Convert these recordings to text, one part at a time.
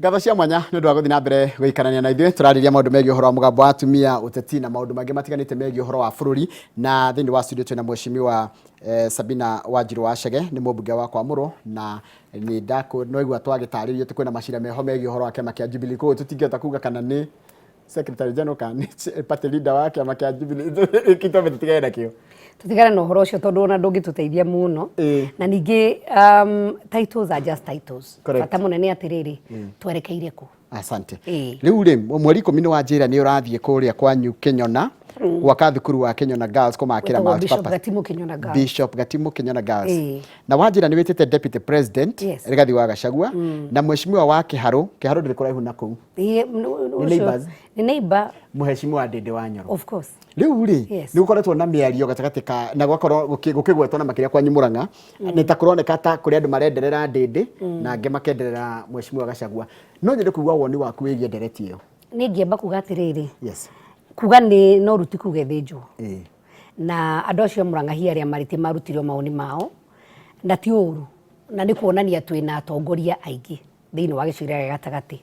Ngatho cia mwanya nĩ ũndũ wa gũthiĩ na mbere gũikarania na ithuĩ. Tũrarĩria maũndũ megiĩ ũhoro wa mũgambo wa atumia, ũteti na maũndũ mangĩ matiganĩte megiĩ ũhoro wa bũrũri. Na thĩinĩ wa studio twĩna mheshimiwa Sabina Wanjirũ wa Chege, nĩ mũmbunge wa Kwamũrwo, na nĩ ndaigua twagĩtarĩrio atĩ kwĩna macira meho megiĩ ũhoro wa kĩama kĩa Jubilee, koguo tũtingĩhota kuga kana nĩ secretary general kana nĩ party leader wa kĩama kĩa Jubilee. Twambe tũtigane nakĩo. Tũtigane na ũhoro ũcio tondũ ona ndũngĩtũteithia mũno. Na ningĩ titles are just titles. Correct. Bata mũnene atĩrĩrĩ, twerekeire kũ? Asante. Ĩĩ. Rĩu rĩ, mweri 10 nĩ wanjĩra nĩ ũrathiĩ kũrĩa kwanyu Kĩnyona, gwaka thukuru wa Kĩnyona Girls, kũmakĩra Wĩtagwo Bishop multipurpose. Gatimu Kĩnyona Girls. Bishop Gatimu Kĩnyona Girls. Ĩĩ. Na wanjĩra nĩ wĩtĩte Deputy President Yes. Rigathi wa Gachagua na mheshimiwa wa Kĩharũ. Kĩharũ ndĩrĩ kũraihu na kũu. Ĩĩ, Nĩ ũcio- neighbors. Nĩ neighbor. Mheshimiwa Ndĩndĩ wa Nyoro. Of course. Rĩu rĩ, nĩ gũkoretwo na mĩario gatagatĩ ka na gwakorwo gũkĩgwetwo na makĩria kwanyu Murang'a, nĩ ta kũroneka ta kũrĩ andũ marenderera Ndĩndĩ na angĩ makenderera mheshimiwa Gachagua. No nyende kũigua woni waku wĩgiĩ ndereti ĩyo. Nĩ ingĩamba kuga atĩrĩrĩ, Yes. kuga nĩ no ruti kuga ĩthĩnjwo. Ĩĩ. Na andũ acio a Murang'a hihi arĩa marĩ ti marutire mawoni mao, na ti ũru, na nĩ kuonania twĩna atongoria aingĩ thĩinĩ wa gĩcigĩrĩra gĩa gatagatĩ.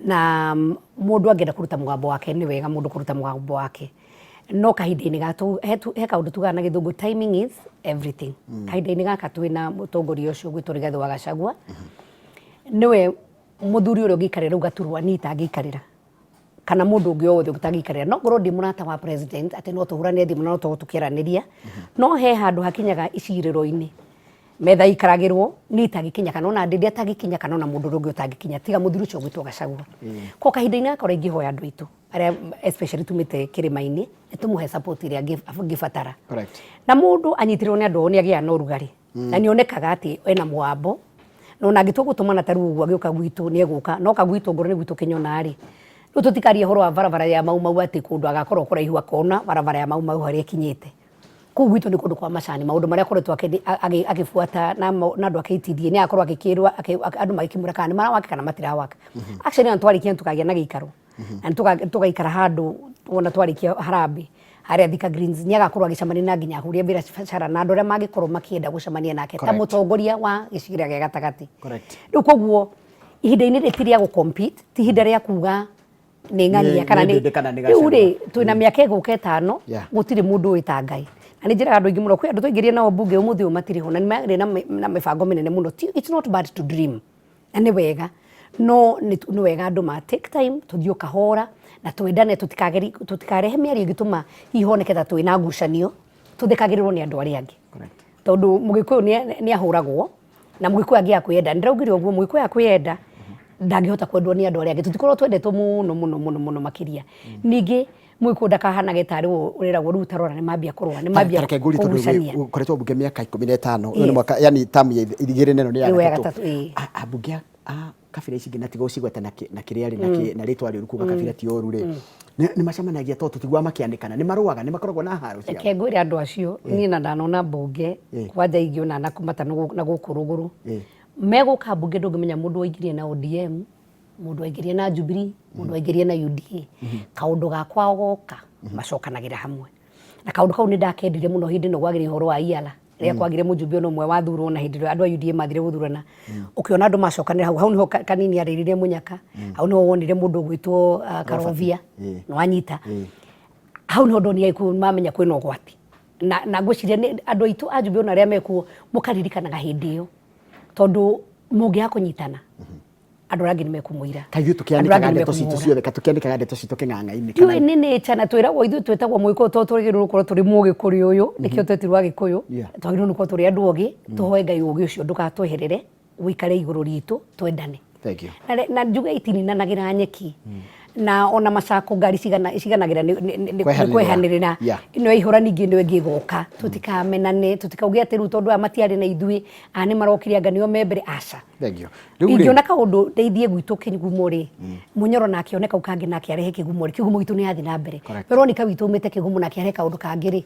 Na mũndũ angĩenda kũruta mũgambo wake nĩ wega mũndũ kũruta mũgambo wake. No kahinda-inĩ gaka he kaũndũ tugaga na gĩthũngũ, timing is everything. Kahinda-inĩ gaka twĩna mũtongoria ũcio ũgwĩtwo Rigathĩ wa Gachagua, nĩwe mũthuri ũrĩa ũngĩikarĩra rĩu gaturwa niĩ itangĩikarĩra, kana mũndũ ũngĩ o wothe ũtangĩikarĩra. No ngorwo ndĩ mũrata wa president atĩ no tũhũrane thimũ na no tũkorwo tũkĩaranĩria, no he handũ hakinyaga icigĩrĩro-inĩ metha ikaragĩrwo niĩ itangĩkinya, kana ona Ndĩndĩ atangĩkinya, kana ona mũndũ ũrĩa ũngĩ ũtangĩkinya tiga mũthuri ũcio ũgwĩtwo Gachagua. Koguo kahinda-inĩ gaka ũrĩa ingĩhoya andũ aitũ arĩa especially tumĩte kĩrĩma-inĩ, nĩ tũmũhe support ĩrĩa angĩbatara. Correct. Na mũndũ anyitĩrĩrwo nĩ andũ ao nĩ agĩaga na ũrugarĩ, na nĩ onekaga atĩ ena mũgambo, na ona angĩtua gũtũmana ta rĩu ũguo agĩũka gwitũ nĩ egũka, no oka gwitũ ngorwo nĩ gwitũ Kĩnyona rĩ, rĩu tũtikarie ũhoro wa barabara ya Mau Mau atĩ kũndũ agakorwo kũraihu akona barabara ya Mau Mau harĩa ĩkinyĩte. Kũu gwitũ nĩ kũndũ kwa macani, maũndũ marĩa akoretwo agĩbuata na andũ a KTDA nĩ agakorwo agĩkĩrwo, andũ magĩkĩmwĩra kana nĩ marawaka kana matirawaka. Actually ona twarĩkia nĩ tũkagĩa na gĩikaro, na nĩ tũgaikara handũ wona twarĩkia harambee harĩa Thika Greens, nĩ agakorwo agĩcemania na nginya ahũri a biacara na andũ arĩa mangĩkorwo makĩenda gũcemania nake ta Correct. mũtongoria wa gĩcigĩrĩra gĩa gatagatĩ. Correct. Rĩu koguo ihinda-inĩ rĩrĩ ti rĩa gũ compete, ti ihinda rĩa kuga nĩ ng'ania Nĩ- kana nĩ nĩ Ndĩndĩ kana nĩ rĩu Gachagua. rĩ, twĩna mĩaka ĩgũka 5, Yeah. gũtirĩ mũndũ ũĩ ta Ngai. Na nĩ njĩraga andũ aingĩ mũno, kwĩ andũ twaingĩrire nao mbunge ũmũthĩ ũyũ matirĩ ho, na nĩ marĩ na mĩbango mĩnene mũno. It's not bad to dream, na nĩ wega, no nĩ wega andũ ma take time, tũthiĩ o kahora na twendane, tũtikarehe mĩario ĩngĩtũma hihi honeke ta twĩna ngucanio, tũthekagĩrĩrwo nĩ andũ arĩa angĩ. Correct. Tondũ Mũgĩkũyũ nĩ ahũragwo, na Mũgĩkũyũ angĩaga kwĩyenda, nĩ ndĩraugire ũguo, Mũgĩkũyũ aga kwĩyenda ndangĩhota kwendwo nĩ andũ arĩa angĩ. Tũtikoragwo twendetwo mũno mũno mũno mũno makĩria. Ningĩ Mũgĩkũyũ ndakahanage tarĩ we ũreragwo rĩu tarora nĩ mambia kũrũa, nĩ mambia Tareke ngũrie tondũ kũgucania. ũkoretwo mbunge mĩaka 15, ũyũ nĩ Yes. mwaka, yani tamu ya igĩrĩ na ĩno nĩ ya Rĩu ya gatatũ. gatatũ, ĩĩ. Ambunge a kabira ici ingĩ, na tiga ũcigweta na kĩrĩa rĩ, na rĩtwa rĩũru kuga kabira ti ũru rĩ, nĩ macemanagia tondũ tũtiguaga makĩanĩkana, nĩ marũaga, nĩ makoragwo na haro ciao? Reke ngwĩre andũ acio, niĩ na ndanona mbunge kwanja ingĩona na kũmata na gũkũ rũgũrũ, megũka mbunge ndũngĩmenya mũndũ waingĩrire na ODM, mũndũ waingĩrire na Jubilee, mũndũ waingĩrire na UDA. Kaũndũ ga kwao goka macokanagĩra hamwe, na kaũndũ kau nĩ ndakendire mũno hĩndĩ ĩno kwagĩrĩ ũhoro wa EALA, rĩrĩa kwagire mũjumbe ona ũmwe wathurwo, na hĩndĩ ĩrĩa andũ a UDA mathire gũthurana, ũkĩona andũ macokanĩra hau. Hau nĩho Kanini arĩrire mũnyaka, hau nĩho wonire mũndũ ũgwĩtwo Karovia. Nĩwanyita, hau nĩho ndonire Agĩkũyũ mamenya kwĩna ũgwati, na ngwĩciria nĩ andũ aitũ a Jubilee ona arĩa mekuo mũkaririkanaga hĩndĩ ĩyo, tondũ mũngĩaga kũnyitana andũ arĩa angĩ nĩ mekũmũira. Kaĩ ithuĩ Andũ arĩa tũkĩanĩkaga angĩ nĩ ndeto citũ mekũmũhũra. ciothe, ka tũkĩanĩkaga ndeto citũ kĩng'ang'a-inĩ? Ndiũĩ nĩ nature, na twĩragwo ithuĩ twĩtagwo Mũgĩkũyũ tondũ twagĩrĩirwo gũkorwo tũrĩ mũgĩ kũrĩ ũyũ, nĩkĩo twetirwo Agĩkũyũ. Twagĩrĩirwo nĩ gũkorwo tũrĩ andũ ogĩ, tũhoe Ngai ũgĩ ũcio ndũgatweherere, ũikare igũrũ ritũ, twendane. Thank you. Na njuge itininanagĩra nyeki, na ona macako ngari ciganagĩra nĩ Kwehanĩrĩra. kwehanĩrĩra. Ĩno yaihũra ningĩ ĩno ĩngĩ ĩgoka. Tũtikamenane, tũtikauge atĩ rĩu tondũ aya matiarĩ na ithuĩ, aya nĩ marokire anga nĩo me mbere, aca. Thank you. Rĩu rĩ, Ingĩona kaũndũ ndeithie gwitũ kĩgumo rĩ, Mũnyoro nake one kau kangĩ nake arehe kĩgumo rĩ, kĩgumo gitũ nĩ yathiĩ na mbere. Correct. Veronica witũ umĩte kĩgumo nake arehe kaũndũ kangĩ rĩ,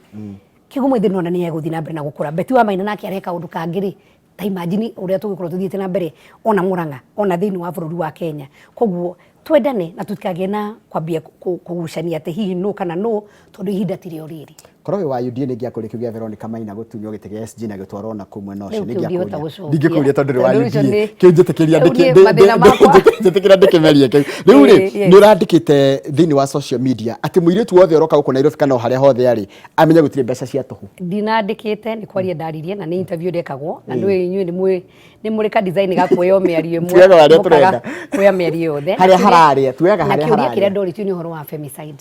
kĩgumo ithuĩ nĩwona nĩ egũthiĩ na mbere na gũkũra. Betty wa Maina nake arehe kaũndũ kangĩ rĩ, ta imagine ũrĩa tũgũkorwo tũthiĩte na mbere ona Murang'a ona thĩinĩ wa bũrũri wa Kenya. Koguo twendane na tũtikagĩe na kwambia kũgucania atĩ hihi nũ kana nũ, tondũ ihinda ti rĩo rĩrĩ. Korwo wĩ wa UDA nĩ ingĩakũria kĩu gĩa Veronica Maina gũtunywo gĩtĩ gĩa SG na gĩtwarwo na kũu mwena ũcio Rĩu nĩ kĩu ndihota ingĩakũria. gũcokia. Ndingĩkũria tondũ ndĩ wa Tondũ ũcio UDA. nĩ- Kĩu njĩtĩkĩria Rĩu ndĩkĩ- niĩ ndĩ- mathĩna ndĩ- makwa. njĩtĩkĩria ndĩkĩmerie kĩu. Rĩu rĩ, Ĩĩ, yes. nĩ ũrandĩkĩte thĩinĩ wa social media atĩ mũirĩtu wothe ũroka gũkũ Nairobi kana o harĩa hothe arĩ amenye gũtirĩ mbeca cia tũhũ. Ndinandĩkĩte, nĩ kwaria ndaririe na nĩ interview ndekagwo na nĩ inyuĩ nĩ mwĩ nĩ mũrĩ ka design ga kuoya mĩario ĩmwe Tuoyaga harĩa mũkaga tũrenda. kuoya mĩario yothe. Harĩa hararĩa, tuoyaga Na harĩa kĩũria kĩrĩa hararĩa. ndoririo nĩ ũhoro wa femicide.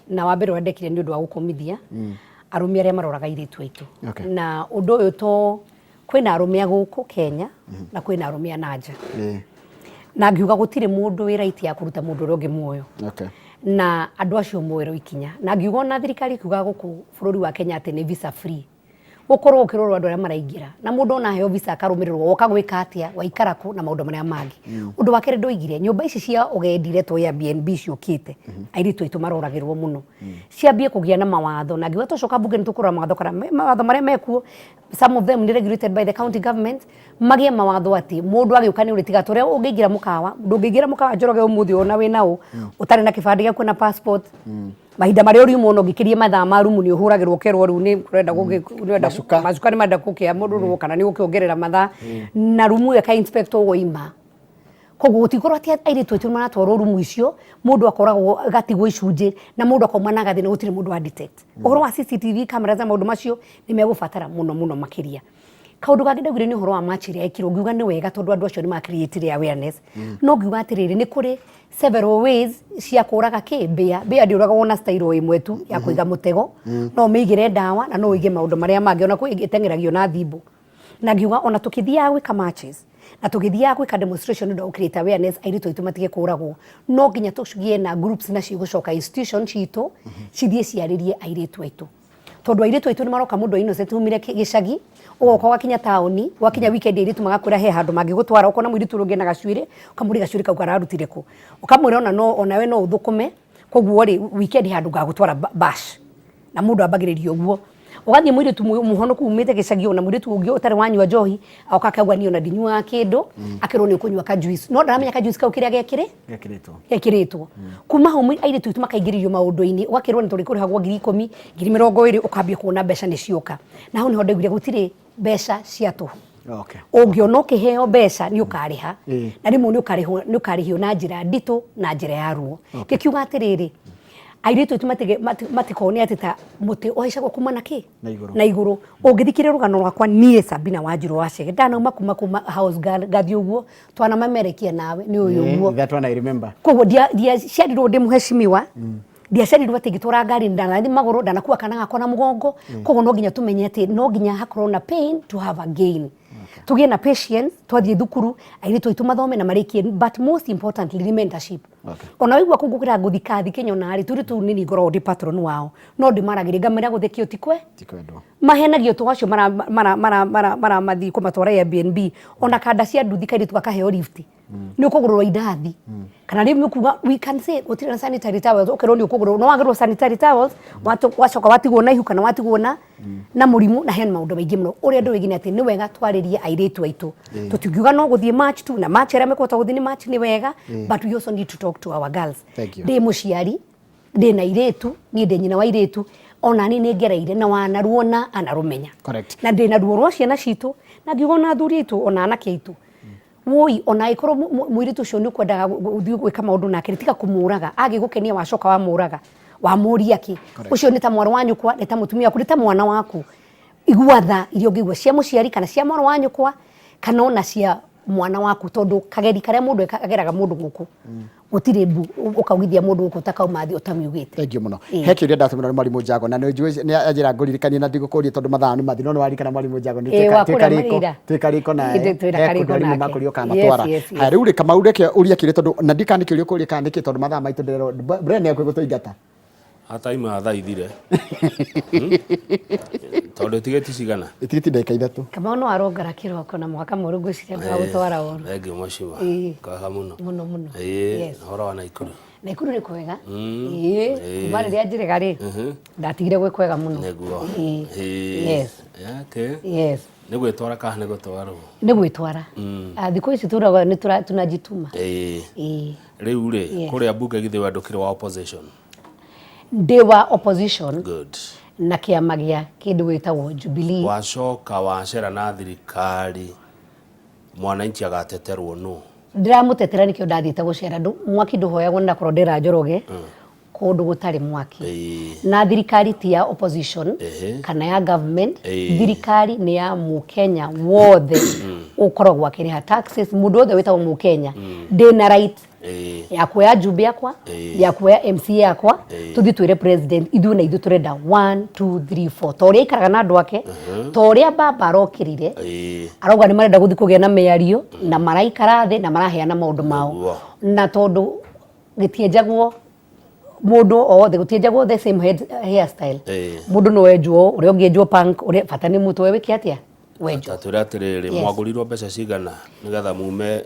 Na wa mbere ũrĩa ndekire nĩ ũndũ wa gũkũmithia arũme arĩa maroraga airĩtu aitũ. Na ũndũ ũyũ to kwĩna arũme a gũkũ Kenya na kwĩna arũme a nanja. Na ngiuga gũtirĩ mũndũ wĩ right ya kũruta mũndũ ũrĩa ũngĩ muoyo. Na andũ acio moerwo ikinya. Na ngiuga ona thirikari ĩkiuga gũkũ bũrũri wa Kenya atĩ nĩ visa free. Gũkorwo gũkĩrorwo andũ arĩa maraingĩra. Na mũndũ ona aheo visa akarũmĩrĩrwo woka gwĩka atĩa, waikara kũ na maũndũ marĩa mangĩ. Ũndũ wa kerĩ ndoigire, nyũmba ici cia ũgendi iretwo Airbnb ciũkĩte, airĩtu aitũ maroragĩrwo mũno. Ciambie kũgĩa na mawatho, na ngiuga twacoka mbunge nĩ tũkũrora mawatho kana mawatho marĩa mekuo, some of them nĩ regulated by the county government, magĩe mawatho atĩ mũndũ agĩũka nĩ ũrĩtiga ta ũrĩa ũngĩingĩra mũkawa, ndũngĩingĩra mũkawa Njoroge ũmũthĩ ona wĩna ũ, ũtarĩ na kĩbandĩ gĩaku na passport. Mahinda marĩa ũriuma ona ũngĩkĩria mathaa ma rumu nĩ ũhũragĩrwo ũkerwo rĩu nĩ ũrenda nĩ ũrenda Macuka. Macuka nĩ marenda gũkĩa mũndũ rũo kana nĩ gũkĩongerera mathaa na rumu ĩyo ĩka inspect woima. Koguo gũtikorwo atĩ airĩtu aitũ maratwarwo rumu icio mũndũ akoragwo agatigwo icunjĩ na mũndũ akauma na agathiĩ na gũtirĩ mũndũ wa detect. Ũhoro wa CCTV cameras na maũndũ macio nĩ megũbatara mũno mũno makĩria. Kaũndũ kangĩ ndaugire nĩ ũhoro wa match ĩrĩa ĩkirwo, ngiuga nĩ wega tondũ andũ acio nĩ ma create awareness. No ngiuga atĩrĩrĩ, nĩ kũrĩ several ways cia kũraga kĩ mbĩa. Mbĩa ndĩũragagwo na style o ĩmwe tu ya kũiga mũtego, no ũmĩigĩre ndawa na no ũige maũndũ marĩa mangĩ, ona kwĩ ĩngĩ ĩteng'eragio na thimbo. Na ngiuga ona tũkĩthiaga gwĩka matches na tũgĩthiaga gwĩka demonstration nĩ ũndũ wa gũ-create awareness airĩtu aitũ matige kũragwo, no nginya tũgĩe na groups na cigũcoka institution citũ cithiĩ ciarĩrie airĩtu aitũ. Tondũ airĩtu aitũ nĩ maroka mũndũ innocent umire gĩcagi, ũgoka ũgakinya taũni, wakinya weekend airĩtu magakwĩra he handũ mangĩgũtwara, ũkona mũirĩtu ũrĩa ũngĩ ena gacuĩrĩ, ũkamũria gacuĩrĩ kau kararutire kũ, ũkamwĩra ona no onawe no ũthũkũme, koguo rĩ weekend handũ ngagũtwara bash, na mũndũ ambagĩrĩria ũguo. Ũgathiĩ mũirĩtu mũhonoku umĩte gĩcagi ona mũirĩtu ũngĩ ũtarĩ wanyua njohi, agoka akauga niĩ ona ndinyuaga kĩndũ, akerwo nĩ ũkũnyua ka juice, no ndaramenya ka juice kau kĩrĩa gekĩrĩ Gekĩrĩtwo. Gekĩrĩtwo. Kuma hau airĩtu aitũ makaingĩrĩrio maũndũ-inĩ, ũgakĩrwo nĩ tũrĩkũrĩhagwo 10,000, 20,000, ũkambia kuona mbeca nĩ cioka. Na hau nĩho ndaiguire gũtirĩ mbeca cia tũhũ. Ũngĩona ũkĩheo mbeca nĩ ũkarĩha, na rĩmwe nĩ ũkarĩhio na njĩra nditũ na njĩra ya ruo. Ngĩkiuga atĩrĩrĩ, airĩtu aitũ matikone atĩ ta mũtĩ ũhaicagwo kuma na kĩ? Na igũrũ. Na igũrũ. Ũngĩthikĩrĩria rũgano rwakwa niĩ Sabina Wanjiru wa Chege, ndanauma kuma house girl ngathiĩ ũguo, twanamamerekia nawe nĩ ũyũ ũguo. That one I remember. Koguo ndiaciarirwo ndĩ mũheshimiwa, ndiaciarirwo atĩ ngĩtwara ngari ndanathiĩ magũrũ, ndanakua kana gakwa na mũgongo. Koguo no nginya tũmenye atĩ no nginya hakorwo na pain to have a gain. Tũgĩe na patience, twathiĩ thukuru, airĩtu aitũ mathome na marĩkie, but most importantly nĩ mentorship. Ona waigua kũu ngũkĩra ngũthika thĩ Kenya rĩ, tũirĩtu tũu nĩ ngoragwo ndĩ patron wao, no ndĩmaragĩria ngamera gũthekio ti kwe. Ti kwendwo. Mahenagio tũ acio maramathiĩ kũmatwara Airbnb, ona kanda cia nduthi kairĩtu gakaheo lift. Nĩ ũkũgũrĩrwo indathi. Kana rĩmwe kuga we can say gũtirĩ na sanitary towels, ũkerwo nĩ ũkũgũrĩrwo, no wagũrĩrwo sanitary towels, wacoka watigwo na ihu kana watigwo na mũrimũ, na hena maũndũ maingĩ mũno. Ũrĩa ndũĩ nginya atĩ nĩ wega twarĩrie airĩtu aitũ. Tũtingiuga no gũthiĩ march tu, na march arĩa mekũhota gũthiĩ nĩ march nĩ wega, but we also need to talk to our girls. Thank you. Ndĩ mũciari, ndĩ na airĩtu, niĩ ndĩ nyina wa airĩtu, ona niĩ nĩ ngereire na wanaruona anarũmenya. Na ndĩ na ruo rwa ciana citũ, na ngiuga ona athuri aitũ, ona anake aitũ. Woi, ona angĩkorwo mũirĩtu ũcio nĩ ũkwendaga gũthiĩ gwĩka maũndũ nake, tiga kũmũraga. Agĩgũkenia wacoka wamũraga, wamũria kĩ? Ũcio nĩ ta mwarĩ wa nyũkwa, nĩ ta mũtumia waku, nĩ ta mwana waku. Igua tha iria ũngĩigua cia mũciari kana cia mwarĩ wa nyũkwa kana ona cia mwana waku, tondũ kageri karĩa mũndũ ageraga mũndũ gũkũ gũtirĩ mbu ũkaugithia mũndũ gũkũ ũtakauma thĩ ũtamiugĩte. Thank you mũno. He kĩũria ndatũmĩrwo nĩ mwarimũ Njago na nĩ njũĩ nĩ anjĩra ngũririkanie na ndigũkũria tondũ mathaa nĩ mathiru, no nĩ waririkana mwarimũ Njago nĩ Ĩĩ, wa kũrĩa twĩka riko, Marinda. twĩka riko naye. Ĩĩ, twĩna He karĩko kũndũ arimũ nake. makũria ũkamatwara. Yes, yes, yes. Haya, rĩu rĩ Kamau reke ũrie kĩũria tondũ na ndikana nĩ kĩũria ũkũria kana nĩkĩ tondũ mathaa maitũ ndĩrerwo Brian nĩ gũtũingata. Ataima thaa ithire. Tondũ tigiti cigana? Tigiti ndagĩka ithatũ. Kamau no arongara kĩroko na mwaka mwerũ ngwĩciria ndagũtwara ũru. Thank you mheshimiwa. Ĩĩ. Kwega mũno. Mũno mũno. Ĩĩ, Yes. ũhoro wa Naikuru. Naikuru nĩ kwega. Ĩĩ, kuma rĩrĩa njĩrĩga rĩ, ndatigire gwĩ kwega mũno. Nĩguo. Ĩĩ. Ĩĩ. Yes. Okay. Yes. Nĩ gwĩtwara kana nĩ gũtwarwo? Nĩ gwĩtwara. Thikũ ici turaga nĩ tunajituma. Ĩĩ. Ĩĩ. Rĩu rĩ, Yes. kũrĩa mbunge githĩ we ndũkĩrĩ wa opposition? Ndĩ wa opposition. Good. Na kĩama gĩa kĩndũ gĩtagwo Jubilee. Wacoka wacera na thirikari, mwananchi agateterwo nũ? Ndĩramũtetera nĩkĩo ndathiĩte gũcera. Mwaki ndũhoyagwo nĩ ndakorwo ndĩra Njoroge kũndũ gũtarĩ mwaki. Na thirikari ti ya opposition kana ya government. Thirikari nĩ ya mũkenya wothe ũkoragwo akĩrĩha taxes, mũndũ wothe wĩtagwo mũkenya. Ndĩna right ya kuoya njumbe yakwa, ya kuoya MCA yakwa, tũthiĩ twĩre president ithuĩ na ithuĩ tũrenda 1 2 3 4, ta ũrĩa aikaraga na andũ ake, ta ũrĩa baba arokĩrire arauga nĩ marenda gũthiĩ kũgĩa na mĩario na maraikara thĩ na maraheana maũndũ mao. Na tondũ gĩtienjagwo mũndũ o wothe, gũtienjagwo the same head, hairstyle. Mũndũ no enjwo ũrĩa ũngĩ enjwo punk, ũrĩa bata nĩ mũtwe wĩke atĩa, wenjwo. Ta twĩre atĩrĩrĩ, Yes. mwagũrirwo mbeca cigana nĩgetha mume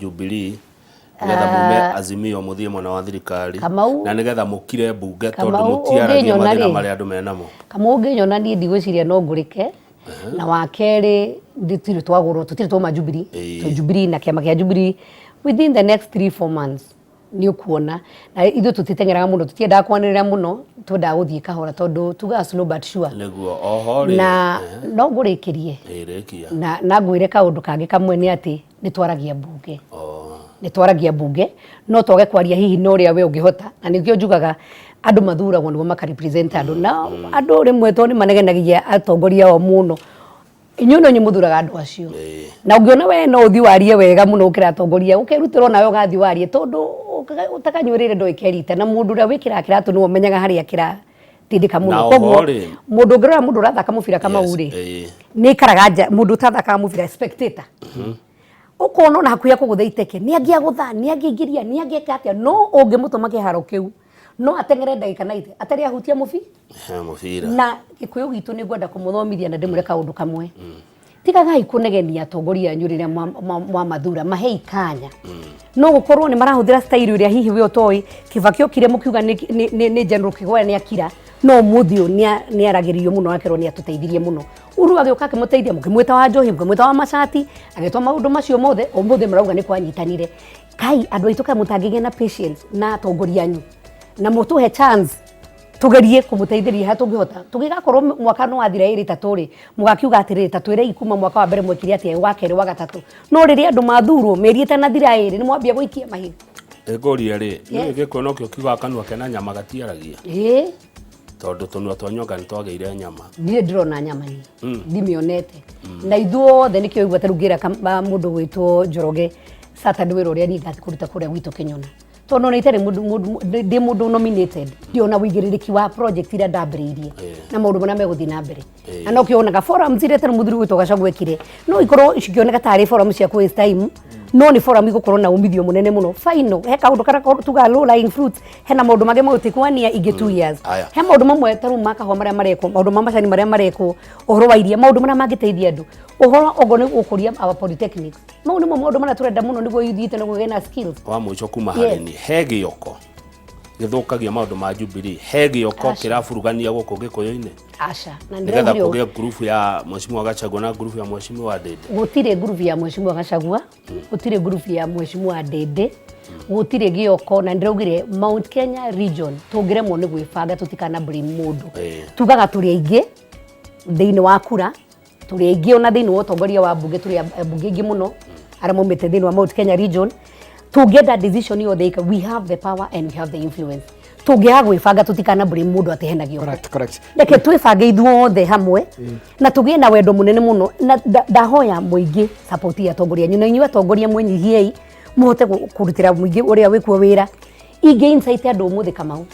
Jubilee, nĩgetha mume Azimio mũthiĩ mwena wa thirikari, Kamau, na nĩgetha mũkire mbunge tondũ Kamau, mũtiaragia ũngĩnyona mathĩna rĩ, marĩa andũ menamo? Kamau, ũngĩnyona niĩ ndigwĩciria no ngũrĩke. Na wa kerĩ, tũtirĩ twagũrwo, tũtirĩ twauma Jubilee. Twĩ Jubilee na kĩama kĩa Jubilee. Within the next 3-4 months nĩ ũkuona. Na ithuĩ tũtiteng'eraga mũno, tũtiendaga kwanĩrĩra mũno, twendaga gũthiĩ kahora tondũ tugaga slow but sure. Nĩguo oho rĩ. Na no ngũrĩkĩrie Ĩrĩkia. na ngwĩre kaũndũ kangĩ kamwe nĩ atĩ nĩ twaragia mbunge. Nĩ twaragia mbunge, no twage kwaria hihi na ũrĩa we ũngĩhota, na nĩkĩo njugaga andũ mathuragwo nĩguo makarepresent andũ, na andũ rĩmwe to nĩ manegenagia atongoria ao mũno. Inyuĩ no inyuĩ mũthuraga andũ acio, na ũngĩona we no ũthiĩ warie wega mũno gũkĩra atongoria, ũkerutĩra onawe ũgathiĩ warie, tondũ ũtakanyuĩrĩire ndũĩ kerita, na mũndũ ũrĩa wĩkĩraga kĩratũ nĩwe ũmenyaga harĩa kĩratindĩka mũno. Na oho Koguo rĩ, mũndũ ũngĩrora mũndũ ũrathaka mũbira Kamau rĩ, nĩ aikaraga nja, mũndũ ũtathakaga mũbira, spectator, ũkona ona hakuhĩ akũgũtha iteke, nĩ angĩagũtha, nĩ angĩingĩria, nĩ angĩka atĩa, no ũngĩmũtũma kĩharo kĩu no ateng'ere ndagĩka 90 atarĩ ahutia mũbi He mũbira. Na gĩkũyũ gitũ nĩ ngwenda kũmũthomithia na ndĩmwĩre kaũndũ kamwe: tigagai kũnegenia atongoria anyu rĩrĩa mwamathura. Mahei kanya. No gũkorwo nĩ marahũthĩra style ĩrĩa hihi we ũtoĩ. Kibaki okire mũkiuga nĩ General Kĩgoya nĩ akira, no ũmũthĩ ũyũ nĩ aragĩrĩrio mũno, akerwo nĩ atũteithirie mũno. Uhuru agĩũka akĩmũteithia, mũkĩmwĩta wa njohi, mũkĩmwĩta wa macati, agĩtwa maũndũ macio mothe. Ũmũthĩ marauga nĩ kwanyitanire. Kai andũ aitũ, kaĩ mũtangĩgĩa na patience na atongoria anyu na mũtũhe chance tugerie kũmũteithĩrĩria harĩa tũngĩhota? Tũgĩgakorwo mwaka nĩ wathira ĩrĩ ĩtatũ rĩ, mũgakiuga atĩrĩrĩ, ta twĩrei kuma mwaka wa mbere mwekire atĩa, wa kerĩ, wa gatatũ. No rĩrĩa andũ mathurwo, mĩeri ĩtanathira ĩrĩ nĩ mwambia gũikia mahiga. Ngũrie rĩ, nĩ gĩkũyũ nokĩo kiugaga kanua kena nyama gatiaragia? Ĩĩ. Tondũ tũnua twa nyonga nĩ twagĩire nyama. Ndirĩ ndĩrona nyama niĩ, ndimĩonete. Na ithuothe nĩkĩo igua tarĩu ngĩra mũndũ gwĩtwo Njoroge Saturday, wĩra ũrĩa niĩ ngathiĩ kũruta kũrĩa gwitũ Kĩnyona, tondũ ona itarĩ ndĩ mũndũ nominated, ndiona wĩigĩrĩrĩki wa project iria ndambĩrĩirie na maũndũ marĩa megũthiĩ na mbere. Na nokĩo wonaga forums iria tarĩu mũthuri gwĩtwo Gachagua ekire no ikorwo cikĩoneka tarĩ forum cia kũ waste time, no nĩ forum igũkorwo na umithio mũnene mũno. Final he kaũndũ karĩa tugaga low lying fruits, hena maũndũ mangĩ magũtikwania ingĩ 2 years. Aya. He maũndũ mamwe tarĩu ma kahũa marĩa marekwo, maũndũ ma macani marĩa marekwo, ũhoro wa iria, maũndũ marĩa mangĩteithia andũ, ũhoro okorwo nĩ gũkũria our polytechnics. Mau nĩmo maũndũ marĩa tũrenda mũno nĩguo youth itũ nĩguo ĩgĩe na skills. Wa mũico kuma harĩ niĩ, he gĩoko gĩthũkagia maũndũ ma Jubilee? He gĩoko Aca. kĩraburugania gũkũ gĩkũyũ-inĩ Aca, na nĩgetha ndĩraugire kũgĩe ngurubu ya Mheshimiwa Gachagua na ngurubu ya Mheshimiwa Ndindi? Gũtirĩ ngurubu ya Mheshimiwa Gachagua, gũtirĩ ngurubu ya Mheshimiwa Ndindi, gũtirĩ gĩoko. Na ndĩraugire Mount Kenya region tũngĩremwo nĩ gwĩbanga, tũtikana blame mũndũ. Tugaga tũrĩ aingĩ thĩinĩ wa kura, tũrĩ aingĩ ona thĩinĩ wa ũtongoria wa mbunge, tũrĩ ambunge aingĩ mũno arĩa maumĩte thĩinĩ wa Mount Kenya region. Tũngĩenda decision yothe ĩka, we have the power and we have the influence. Tũngĩaga gwĩbanga, tũtikana blame mũndũ atĩ hena gĩoko. Correct, correct. Reke twĩbange ithuothe hamwe na tũgĩe na wendo mũnene mũno. Na ndahoya mũingĩ support ya atongoria anyu, na inyuĩ atongoria mwĩnyihiei mũhote kũrutĩra mũingĩ ũrĩa wĩkuo wĩra. Ingĩ insight andũ ũmũthĩ, Kamau,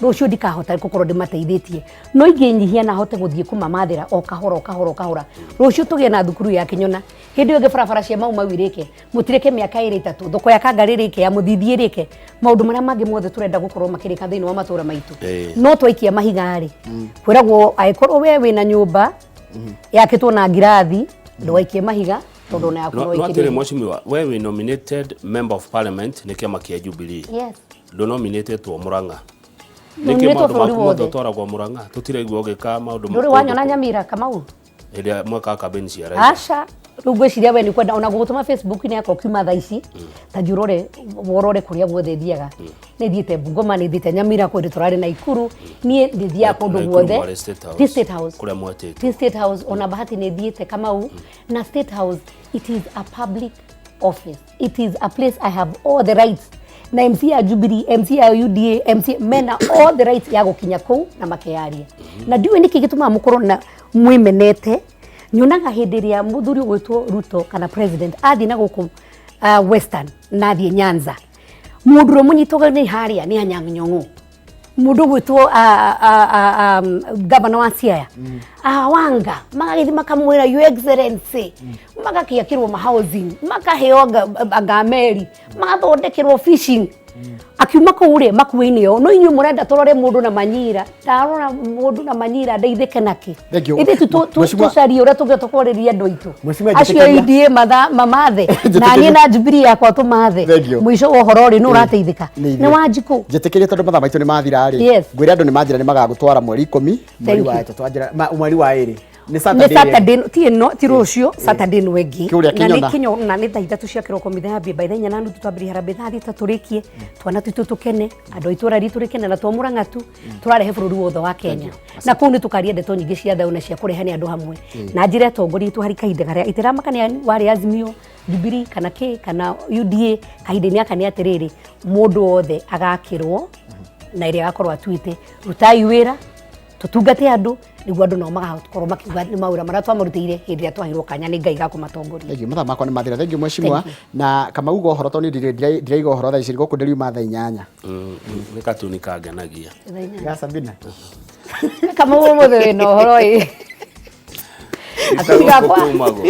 rũciũ ndikahota gũkorwo ndĩmateithĩtie, no ingĩnyihia na hote gũthiĩ kũmamathĩra o kahora o kahora o kahora, rũciũ tũgĩe na thukuru ya Kĩnyona, hĩndĩ ĩyo ĩngĩ barabara cia Mau Mau irĩke, mũtirĩke mĩaka ĩrĩ ĩtatũ, thoko ya Kangarĩ ĩrĩke, ya Mũthithi ĩrĩke, maũndũ marĩa mangĩ mothe tũrenda gũkorwo makĩrĩka thĩinĩ wa matũra maitũ. No twaikia mahiga rĩ, kwĩragwo angĩkorwo we wĩna nyũmba yakĩtwo na ngirathi, ndũgaikie mahiga tondũ ona yaku no no no atĩrĩ, ĩkĩrĩrie. Mheshimiwa, we wĩ nominated member of parliament nĩ kĩama kĩa Jubilee. Yes. Ndũnominĩtĩtwo Mũrang'a. Nĩkĩ Nominĩtwo maũndũ bũrũri maku mothe wothe. ũtwaragwo Mũrang'a? Tũtiraigua ũgĩka maũndũ Ndũrĩ wanyona Nyamira, Kamau? Ĩrĩa mweka campaign cia Raila. Aca. Rĩu ngwĩciria we nĩ kwenda ona gũgũtũma Facebook-inĩ yakwa ũkiuma thaa ici, ta thiĩ ũrore worore kũrĩa guothe thiaga. Nĩ thiĩte Bungoma, nĩ thiĩte Nyamira, kũndũ tũrarĩ Naikuru. Niĩ ndithiaga kũndũ Naikuru guothe. mwarĩ State House. Ti State House. Kũrĩa mwetĩtwo. Ti State House, ona Bahati nĩ thiĩte Kamau. Na State House, it is a public office. It is a place I have all the rights. Na MC ya Jubilee, MC ya UDA, MC mena all the rights ya gũkinya kũu na makeyaria. Na ndiũĩ nĩkĩ gĩtũmaga mũkorwo na mwĩmenete. Nyonaga hĩndĩ ĩrĩa mũthuri ũgwĩtwo Ruto kana president athiĩ na gũkũ Western na athiĩ Nyanza, mũndũ ũrĩa mũnyitagwo nĩ harĩa nĩ Anyang' Nyong'o, mũndũ ũgwĩtwo gavana wa Siaya Awanga, magagĩthiĩ makamwĩra, "Your Excellency," magakĩakĩrwo ma housing, makaheo anga meri, magathondekerwo fishing. Akiuma kũu rĩ, makuĩ-inĩ o no inyuĩ mũrenda tũrore mũndũ na manyira. Ndarora mũndũ na manyira ndeithĩke nakĩ? Thank you. Ithuĩ tu Mheshimiwa- tũcarie ũrĩa tũngĩhota kwarĩria andũ aitũ Mheshimiwa, acio. njĩtĩkĩria. UDA mamathe na Njĩtĩkĩria. niĩ na Jubilee yakwa tũmathe. Thank you. Mũico wa ũhoro rĩ, nũ ũrateithĩka? Nĩ Nĩ ithuĩ. Wanjikũ. Njĩtĩkĩrie, tondũ mathaa maitũ nĩ mathira rĩ, ngwĩre andũ nĩ manjĩra nĩ magagũtwara mweri 10 mweri Thank wa you. ĩtatũ wanjĩra mweri wa 2 nĩ Nĩ Saturday. Saturday, ti ĩno, ti rũciũ, Saturday nĩ ĩngĩ. Kĩũrĩa Na nĩ Kĩnyona. Kĩnyona, nĩ thaa 3 cia kĩroko mitha yambie, by thaa 4:30 twambĩrĩria harambee, thaa 6 tũrĩkie, twana twitũ tũkene, andũ a itũra ritũ rĩkene, na to Mũrang'a tu, tũrarehe bũrũri wothe wa Kenya. Na kũu nĩ tũkaria ndeto nyingĩ cia thayũ na cia kũrehane andũ hamwe. Na njĩre atongoria aitũ harĩ kahinda karĩa itiramaka nĩ warĩ Azimio, Jubilee kana kĩ kana UDA, kahinda-inĩ gaka nĩ atĩrĩrĩ, mũndũ wothe agakĩrwo na ĩrĩa agakorwo atuĩte, rutai wĩra tũtungate andũ, nĩguo andũ nao magakorwo makiuga nĩ mawĩra marĩa twamarutĩire hĩndĩ ĩrĩa twaheirwo kanya nĩ Ngai ga kũmatongoria. Thank you. Mathaa makwa nĩ mathira. Thank you, mheshimiwa. Thank you. Na Kamau uga ũhoro, tondũ niĩ ndiraiga ũhoro thaa ici, gũkũ ndĩriuma thaa 8. Nĩ katuni kangenagia. Ya Sabina. Kamau ũmũthĩ wĩna ũhoro ĩ. Gũkũ Gakwa. kumagwo.